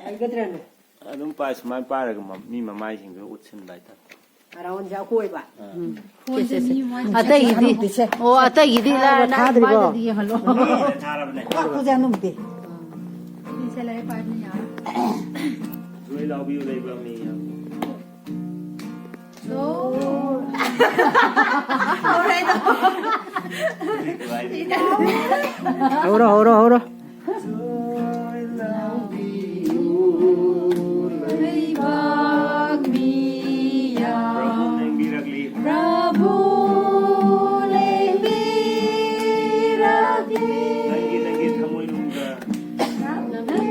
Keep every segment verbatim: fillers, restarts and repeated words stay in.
ꯍꯩꯒꯗ꯭ꯔꯅꯦ? ꯑꯗꯨꯝ ꯄꯥꯏ, ꯁꯨꯃꯥꯏꯅ ꯄꯥꯏꯔꯒ ꯃ-, ꯃꯤ ꯃꯃꯥꯏꯁꯤꯡꯗꯣ ꯎꯠꯁꯤꯟꯕ ꯍꯥꯏꯇꯥꯔꯦ꯫ ꯑꯔꯥꯎꯟꯁꯦ ꯑꯀꯣꯏꯕ꯫ ꯐꯣꯟꯁꯦ ꯃꯤ ꯃꯃꯥꯏ ꯑꯇꯩꯒꯤꯗꯤ, ꯍꯅꯨꯕꯤꯁꯦ꯫ ꯑꯣ, ꯑꯇꯩꯒꯤꯗꯤ ꯂꯥꯏꯔꯅ ꯊꯥꯗ꯭ꯔꯤꯕꯣ? ꯃꯥꯏꯗꯗꯤ ꯌꯦꯡꯍꯜꯂꯣ꯫ ꯊꯥꯔꯕꯅꯦ꯫ ꯀꯥꯛꯄꯁꯦ ꯍꯅꯨꯕꯤ꯫ ꯁꯤꯁꯦ ꯂꯥꯏꯔꯤꯛ ꯄꯥꯕꯅ ꯌꯥꯔꯦ꯫ ꯂꯣꯏ ꯂꯥꯎꯕꯤꯌꯨ ꯂꯩꯕ ꯃꯤ ꯌꯥꯝ꯫ ꯍꯧꯔꯣ, ꯍꯧꯔꯣ, ꯍꯧꯔꯣ꯫ ꯂꯩꯕꯥꯛ ꯃꯤꯌꯥꯝ ꯄ꯭ꯔꯚꯨ ꯂꯦꯡꯕꯤꯔꯛꯂꯤ꯫ ꯄ꯭ꯔꯚꯨ ꯂꯦꯡꯕꯤꯔꯛꯂꯤ꯫ ꯅꯪꯒꯤ, ꯅꯪꯒꯤ ꯊꯃꯣꯏꯅꯨꯡꯗ꯫ ꯅꯪꯒꯤ,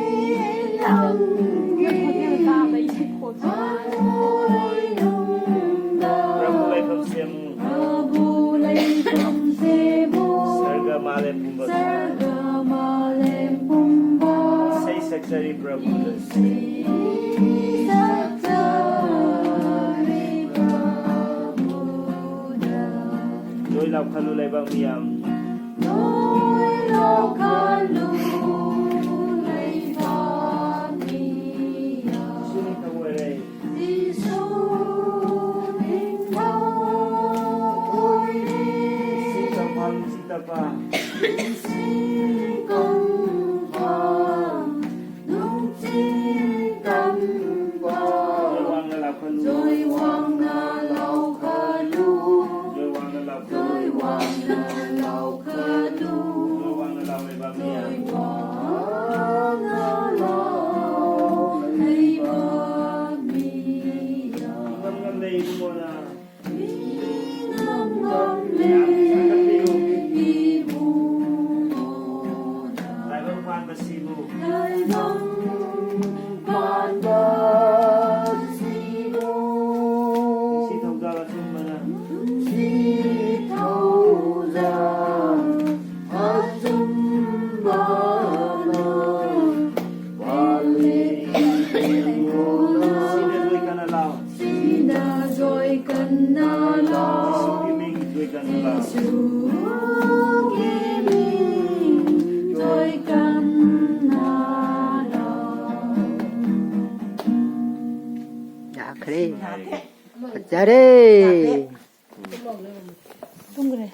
ꯅꯪꯒꯤ ꯊꯃꯣꯏꯅꯨꯡꯗ꯫ ꯄ꯭ꯔꯚꯨ ꯂꯩꯐꯝ ꯁꯦꯝꯃꯨ꯫ ꯄ꯭ꯔꯚꯨ ꯂꯩꯐꯝ ꯁꯦꯝꯃꯨ꯫ ꯁꯔꯒ ꯃꯥꯂꯦꯝ ꯄꯨꯝꯕ꯫ ꯁꯔꯒ ꯃꯥꯂꯦꯝ ꯄꯨꯝꯕ꯫ ꯏꯁꯩ ꯁꯛꯆꯔꯤ ꯄ꯭ꯔꯚꯨꯗ꯫ ꯏꯁꯩ ꯁꯛꯆꯔꯤ ꯄ꯭ꯔꯚꯨꯗ꯫ ꯂꯣꯏ ꯂꯥꯎꯈꯠꯂꯨ ꯂꯩꯕꯥꯛ ꯃꯤꯌꯥꯝ꯫ ꯂꯣꯏ ꯂꯥꯎꯈꯠꯂꯨ ꯂꯩꯕꯥꯛ ꯃꯤꯌꯥꯝ꯫ ꯏꯁꯩ ꯊꯧ ꯑꯣꯏꯔꯦ꯫ ꯖꯤꯁꯨ ꯅꯤꯡꯊꯧ ꯑꯣꯏꯔꯦ꯫ ꯏꯁꯤꯡ ꯀꯪꯐꯥꯜ ꯅꯨꯡꯁꯤꯠ ꯇꯞꯄ꯫ ꯏꯁꯤꯡ ꯀꯪꯐꯥꯜ ꯅꯨꯡꯁꯤꯠ ꯀꯪꯐꯥꯜ꯫ ꯖꯣꯏ ꯋꯥꯡꯅ ꯂꯥꯎꯈꯠꯂꯨ꯫ ꯖꯣꯏ ꯋꯥꯡꯅ ꯂꯥꯎꯈꯠꯂꯨ꯫ ꯖꯣꯏ ꯋꯥꯡꯅ ꯂꯥꯎꯈꯠꯂꯨ꯫ ꯖꯣꯏ ꯋꯥꯡꯅ ꯂꯥꯎꯈꯠꯂꯨ꯫ ꯖꯣꯏ ꯋꯥꯡꯅ ꯂꯥꯎ ꯂꯩꯕꯥꯛ ꯃꯤꯌꯥꯝ꯫ ꯖꯣꯏ ꯋꯥꯡꯅ ꯂꯥꯎ ꯂꯩꯕꯥꯛ ꯃꯤꯌꯥꯝ꯫ ꯏꯉꯝ ꯉꯝꯂꯦ ꯏꯕꯨꯡꯉꯣꯅ꯫ ꯏꯉꯝ ꯉꯝꯂꯦ ꯏꯕꯨꯡꯉꯣꯅ꯫ ꯇꯥꯏꯕꯪ ꯄꯥꯟꯕꯁꯤꯕꯨ꯫ ꯇꯥꯏꯕꯪ ꯄꯥꯟꯕꯁꯤꯕꯨ꯫ ꯅꯨꯡꯁꯤ ꯊꯧꯖꯥꯜ ꯑꯆꯨꯝꯕꯅ꯫ ꯅꯨꯡꯁꯤ ꯊꯧꯖꯥꯜ ꯑꯆꯨꯝꯕꯅ ꯄꯥꯜꯂꯤ ꯏꯕꯨꯡꯉꯣꯅ꯫ ꯁꯤꯅ ꯖꯣꯏ ꯀꯟꯅ ꯂꯥꯎ꯫ ꯁꯤꯅ ꯖꯣꯏ ꯀꯟꯅ ꯂꯥꯎ꯫ ꯖꯤꯁꯨꯒꯤ ꯃꯤꯡ ꯖꯣꯏ ꯀꯟꯅ ꯂꯥꯎ꯫ ꯖꯤꯁꯨꯒꯤ ꯃꯤꯡ ꯖꯣꯏ ꯀꯟꯅ ꯂꯥꯎ꯫ ꯐꯖꯔꯦ꯫ ꯐꯖꯔꯦ꯫ ꯇꯨꯝꯈ꯭ꯔꯦ꯫